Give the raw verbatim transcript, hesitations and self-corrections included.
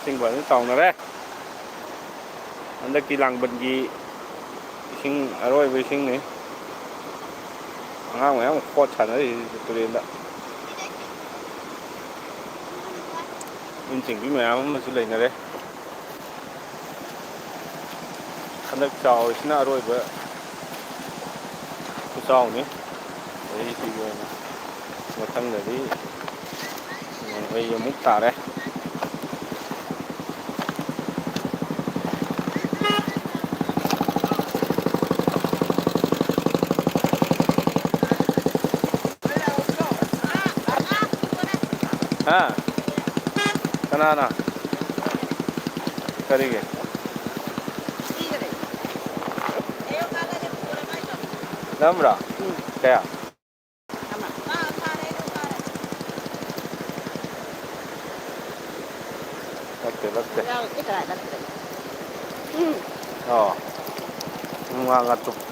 ꯏꯁꯤꯡ ꯐꯖꯅ ꯆꯥꯎꯅꯔꯦ꯫ ꯍꯟꯗꯛꯀꯤ ꯂꯥꯡꯕꯟꯒꯤ ꯏꯁꯤꯡ, ꯑꯔꯣꯏꯕ ꯏꯁꯤꯡꯅꯤ꯫ ꯑꯉꯥꯡ ꯃꯌꯥꯝ ꯈꯣꯠ ꯁꯥꯟꯅꯔꯤ ꯇꯨꯔꯦꯟꯗ꯫ ꯏꯟ ꯆꯤꯡꯕꯤ ꯃꯌꯥꯝ ꯑꯃꯁꯨ ꯂꯩꯅꯔꯦ꯫ ꯍꯟꯗꯛ ꯆꯥꯎꯔꯤꯁꯤꯅ ꯑꯔꯣꯏꯕ ꯈꯨꯆꯥꯎꯅꯤ꯫ ꯆꯍꯤꯁꯤꯒꯤ ꯑꯣꯏꯅ ꯃꯊꯪꯗꯗꯤ ꯅꯣꯡꯂꯩ ꯑꯃꯨꯛ ꯇꯥꯔꯦ꯫ ꯍꯥ? ꯀꯅꯥꯅ? ꯀꯔꯤꯒꯤ? ꯅꯝꯕ꯭ꯔꯣ? ꯀꯌꯥ? ꯅꯠꯇꯦ, ꯅꯠꯇꯦ꯫ ꯑꯣ꯫ ꯉꯥ ꯉꯥꯇꯨꯝ꯫